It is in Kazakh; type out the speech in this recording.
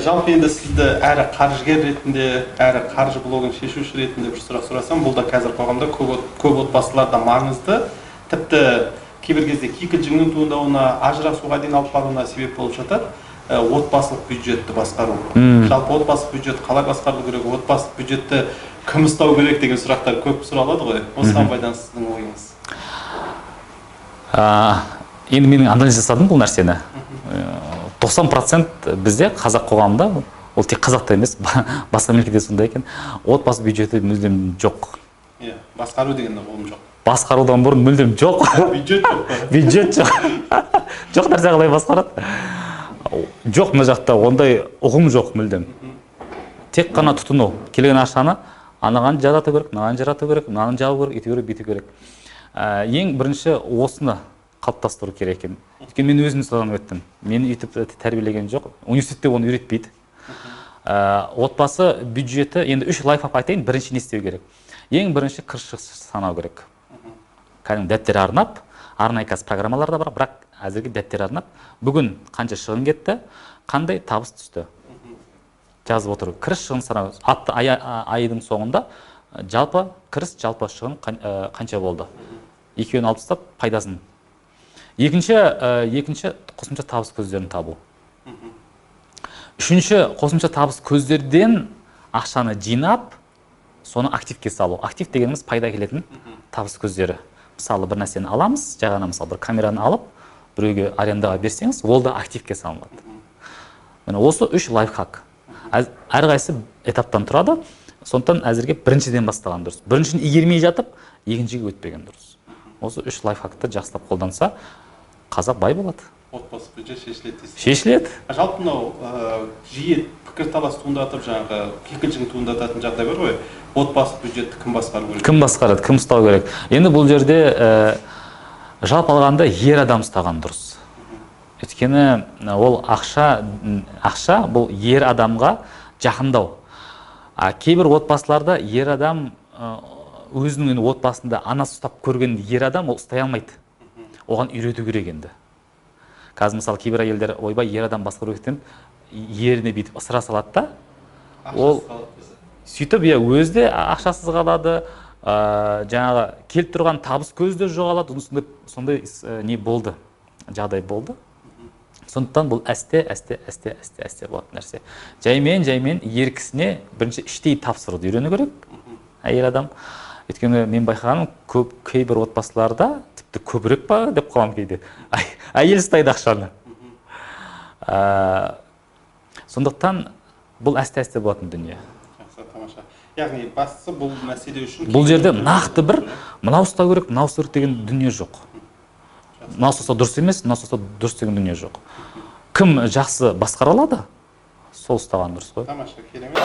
Жалпы енді сізді әрі қаржыгер ретінде, әрі қаржы блогын шешуші ретінде бір сұрақ сұрасам, бұл да қазір қоғамда көп отбасыларда маңызды, тіпті кейбір кезде кикілжіңнің туындауына, ажырасуға дейін алып баруына себеп болып жатады. Отбасылық бюджетті басқару. Жалпы отбасылық бюджет қалай басқарылу керек, отбасылық бюджетті кім ұстау керек деген сұрақтар көп сұралады ғой. Осыған байланысты сіздің ойыңыз? Енді менің анализ жасадым бұл нәрсені. 90% бізде, қазақ қоғамында, ол тек қазақта емес, басқа мемлекетте сондай екен, отбасы бюджеті мүлдем жоқ. Иә, басқару деген ұғым жоқ. Басқарудан бұрын мүлдем жоқ. Бюджет жоқ па? Бюджет жоқ. Жоқ нәрсе қалай басқарады? Жоқ, мына жақта ондай ұғым жоқ мүлдем. Тек қана тұтыну. Келген ақшаны анаған жарату керек, мынаған жарату керек, мынаны жабу керек, үйту керек, бүйту керек. Ең бірінші осыны қалыптастыру керек екен. Өйткені мен өзім содан өттім. Мені өйтіп тәрбиелеген жоқ. Университетте оны үйретпейді. Отбасы бюджеті, енді үш лайфхак айтайын. Бірінші не істеу керек? Ең бірінші кіріс шығыс санау керек. Кәдімгі дәптер арнап, арнайы қазір программалар да бар, бірақ әзірге дәптер арнап, бүгін қанша шығын кетті, қандай табыс түсті, жазып отыру. Кіріс шығын санау. Атты айдың соңында жалпы кіріс, жалпы шығын қанша болды, екеуін алып тастап, пайдасын. Екінші қосымша табыс көздерін табу. Үшінші, қосымша табыс көздерден ақшаны жинап, соны активке салу. Актив дегеніміз пайда келетін табыс көздері. Мысалы, бір нәрсені аламыз, жай ғана, мысалы, бір камераны алып, біреуге арендаға берсеңіз, ол да активке салынады. Міне, осы үш лайфхак әрқайсысы этаптан тұрады. Сондықтан әзірге біріншіден бастаған дұрыс. Біріншіні игермей жатып, екіншіге өтпеген дұрыс. Осы үш лайфхакты жақсылап қолданса, қазақ бай болады. Отбасы бюджет шешіледі дейсіз. Шешіледі. Жалпы мынау жиі пікірталас туындатып, жаңағы кикілжің туындататын жағдай бар ғой: отбасы бюджетті кім басқару керек? Кім басқарады, кім ұстау керек? Енді бұл жерде жалпы алғанда ер адам ұстаған дұрыс. Өйткені ол ақша бұл ер адамға жақындау. А кейбір отбасыларда ер адам өзінің енді отбасында анасы ұстап көрген ер адам, ол ұстай алмайды. Оған үйрету керек енді. Қазір, мысалы, кейбір әйелдер «Ойбай, ер адам басқару керек» деп, еріне бүйтіп ысыра салады да. Ол Ақшасыз қалады десе. Сөйтіп, иә, өзі де ақшасыз қалады, жаңағы келіп тұрған табыс көзі де жоғалады. Сондай не болды, жағдай болды. Сондықтан бұл әсте, әсте, әсте, әсте, әсте болатын нәрсе. Жаймен, жаймен ер кісіне бірінші іштей тапсыруды үйрену керек әйел адам. Өйткені мен байқағаным, көп, кейбір отбасыларда, тіпті көбірек па деп қаламын кейде, әйел ұстайды ақшаны. Сондықтан бұл әсте, әсте болатын дүние. Жақсы, тамаша. Яғни бастысы бұл мәселе үшін Бұл жерде нақты бір мынау ұстау керек, мынау ұстау керек деген дүние жоқ. Мынау ұстаса дұрыс емес, мынау ұстаса дұрыс деген дүние жоқ. Кім жақсы басқара алады, сол ұстаған дұрыс қой. Тамаша, керемет.